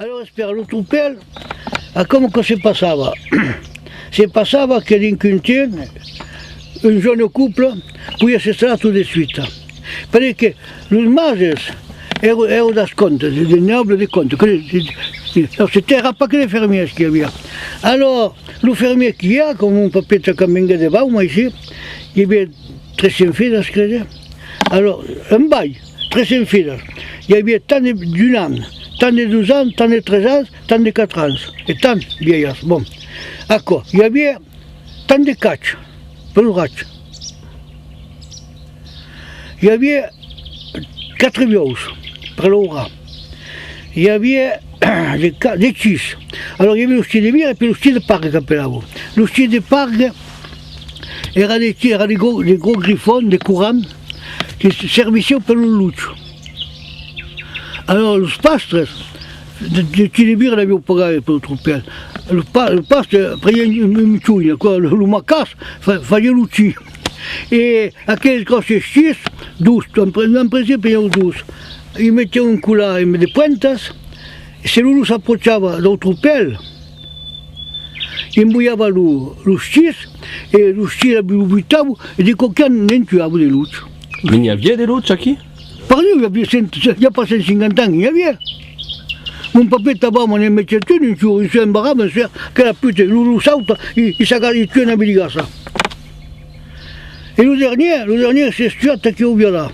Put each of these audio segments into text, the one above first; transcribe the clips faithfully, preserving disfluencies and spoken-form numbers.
Alòrs, per lo tropèl, a coma que se passava? Se passava que dins un temps, un jòne couple podiá s'estallar tot de suita. Perque los mases èran, èran das comptes, de, de nòbles de compte, que, de, de, non, se tèrra pas que de fermièrs qu'i aviá. Alòrs, lo fermièr qu'i a, coma mon papeta quand venguèt de Bauma aicí, i aviá tres cents fedas, crese. Alòrs, en bas, tres cents fedas. I aviá tant de, d'un an, tant de dos ans, tant de tres ans, tant de quatre ans, e tant vièlhas. Bon, aquò, i aviá tant de cach, per lo rach. I aviá quatre buòus per laurar. I aviá de ca-, de chis. Alòrs, i aviá los chis de vira e puèi los chis de parga qu'apelavan. Los chis de parga èra de chi-, èra de gros, de gros grifons, de corans, que s-, servissián per lo luch. Alòrs, los pastres, de, de chis de vira n'avián pas gaire per lo tropèl. Lo pa-, lo pastre preniá un, un, un chis, aquò, lo, lo macàs fa-, fasiá lo chis. E aqueles gròsses chis, dos, en pre-, en principi, i aviá dos, i metián un colar de poentas, e se lo lop s'aprochava dau tropèl, i embolhava lo, los chis, e los chis lo butavan, e de quauqu'an ne'n tuava de luch. Mas n'i aviá de luch aquí? Pardiu, i a cent, i a pas cent cinquanta ans, n'i aviá. Mon papeta Bauma ne'n metiá un, un jorn, un jorn embarrava, un jorn, aquela puta, lo, lo sauta, i, i s'aga-, i tua una biligassa. E lo dernièr, lo dernièr s'es tuat aquí au Vialar.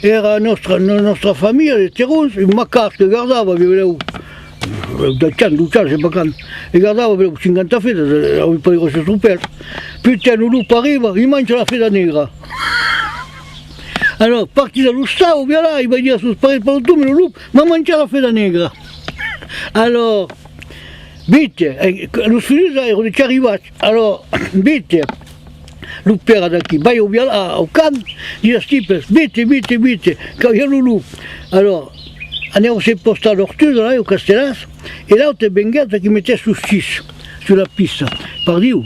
Èra nòstra, no-, nòstra familha de Terons, un macàs que gardava, benlèu, dètz ans, dotze ans, sai pas quant, e gardava benlèu cinquanta fedas, e aviá pas de gròsses tropèls. Putain, lo lop arriba, i manja la feda negra. Alòrs, partit a l'ostau, au Vialar, i va dire a sos parents: "Pas lo torn, lo lop m'a manjat la feda negra." Alòrs, vite, e, los fusils èran dejà arribats. Alòrs, vite, lo pèra d'aquí, vai au Vialar, au camp, ditz als tipes: "Vite, vite, vite, qu'i a lo lop." Alòrs, anèron se postar a l'Ortusa, là, au Castelàs, e l'autre venguèt aquí metre sos chis sus la pista. Pardiu,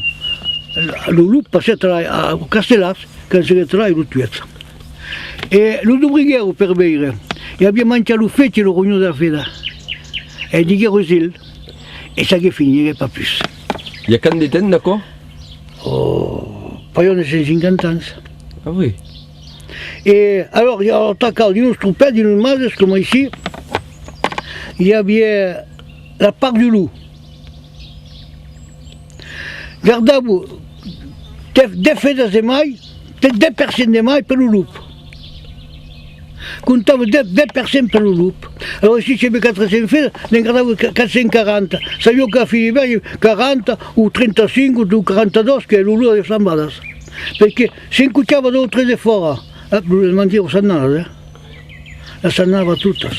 lo lop passèt a, a, au Castelàs, quand seguèt là e lo tuèt. E lo dobriguèron per veire. E aviá manjat lo fetge e lo ronhon de la feda. E diguèron: "Es el." E çaquelà finiguèt pas pus. I a quant de temps d'aquò? Oh, pas lònch de cent cinquanta ans. Ah oui. E alòrs, i a atacau dins los tropèls, dins los mases, coma aicí, i aviá la part du lop. Gardavan dètz, dètz fedas de mai, dètz, dètz per cent de mai per lo lop. Comptavan dètz, dètz per cent per lo lop. Alòrs, aicí, se ve quatre cents fedas, ne'n gardavan qua-, quatre cents quaranta. Sabián qu'a fin d'ivèrn, quaranta o trenta-cinc o quaranta-dos, que lo lop aviá s'en vadas. Perque se'n cochava dos o tres de fòra. Ah, lo, lo mandièron s'anava, eh. Las anava totas.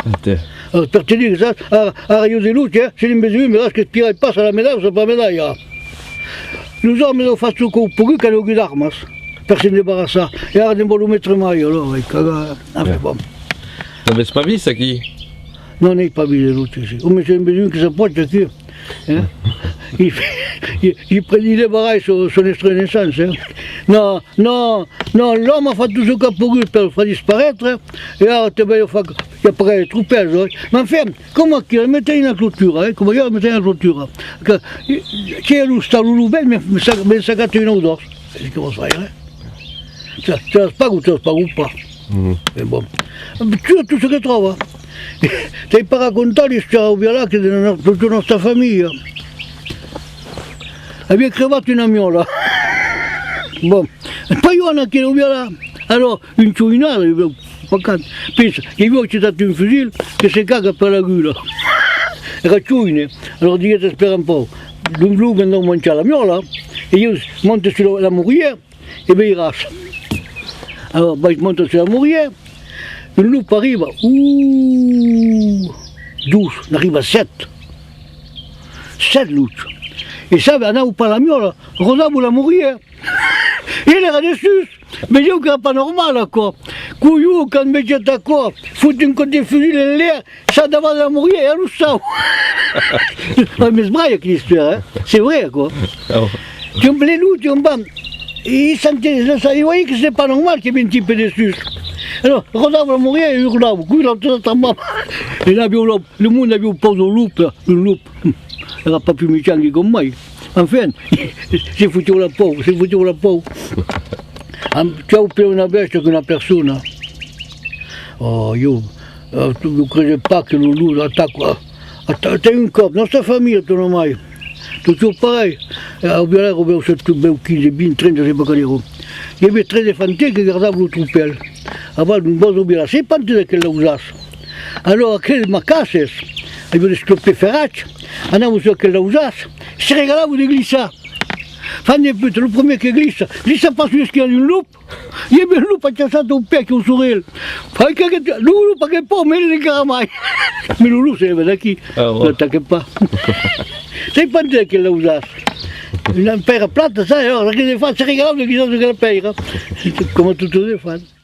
Entè. Alòrs, per te dire, saps, ara, ara ieu de luch, eh, se ne'n vejo un, veràs que tirai pas a la medalha, sap pas medalha. Los òmes an fach çò qu'an pogut, qu'an agut d'armas per se'n desbarrassar. E ara ne'n vòlon metre mai, alòrs, ai cagat. Ah, bon. N'avètz pas vist aquí? Non, n'ai pas vist de luch, aicí. Òme, se ne'n vejo un que s'apròcha aquí. Eh? I, i, i pren, i desbarrassa son, son extrait de naissance, eh? Non, non, non, l'òme a fach tot çò qu'a pogut per lo far disparètre, e ara te vei far, i a pas gaire tropèls, eh? Mas enfin, coma aquí, la metai una clôtura, eh? Coma ieu, la metai una clôtura. Que, i, que i a l'ostau, lo, lo ben, me, me sa-, me sacata un o dos. Es que vòs faire, eh? Te, te las paga o te las paga pas. Mhm. E bon. Tua tot çò que tròba. T'ai pas racontat l'istòria au Vialar que de no-, tota nòstra familha. Aviá crebat una miòla. Bon. Pas joana, aquela, au Vialar. Alòrs, un joinada, i aviá pas quant. Pensa, i aviá achetat un fusil que se caga per la gula. Èra joine. Alòrs diguèt: "Espèra un pauc. Lo, lo lop me'n dau manjar la miòla." E ieu monte sus la, la morièr. E veiràs. Alòrs, vai, monta sus la morièr, un lop arriba, uh, dos, n'arriba sèt. Sèt lops. E sabe, anava per la miòla, rodava la morièr. E el èra dessús. Vesián qu'èra pas normal, aquò. Colhon, quand vegèt aquò, fot un còp de fusil en l'aire, salt davant de la morièr e a l'ostau. Ah, m'esbraia aquela istòria, eh? C'est vrai, aquò. Ah bon. Tian, le lop, tian, bam. E sentèt, i veiá que c'est pas normal que vien un tipe dessús. Alòrs, rodava la morièra e urlava, coma la totjorn tremblava. E n'aviá lo, lo monde aviá paur dau lop, un lop. Èra pas pus michant que coma mai. Enfin, se fotiá la paur, se fotiá la paur. Am, tu as pus una bèstia qu'una persona. Oh, ieu, eh, tu, ieu crese pas que lo lop ataca. Ata-, atau un còp, nòstra familha, torna mai. Totjorn parelh. Eh, au vièlh, au bèu, sèt, bèu quinze, vint, trenta, sai pas qual èra. I aviá tres enfants que gardavan lo tropèl. Aval, un bòsc au vièlh, sai pas, d'aquel lausàs. Alòrs, aqueles macaces, avián d'esclopes ferrats, anavan sus aquel lausàs, se regalavan de glissar. Fan de puta, lo primièr que glissa, glissa pas sus l'esquia d'un lop, i aviá un lop achaçat au pè, au sorelh. Fa que, que, lo lop aquel paur, me l'encara mai. Mès lo lop se lèva d'aquí, ah, ouais, l'ataca pas. Sai pas, d'aquel lausàs. Una pèira plata, sai, alòrs, aquel enfant se regalava de glissar sus aquela pèira. Coma totes los enfants.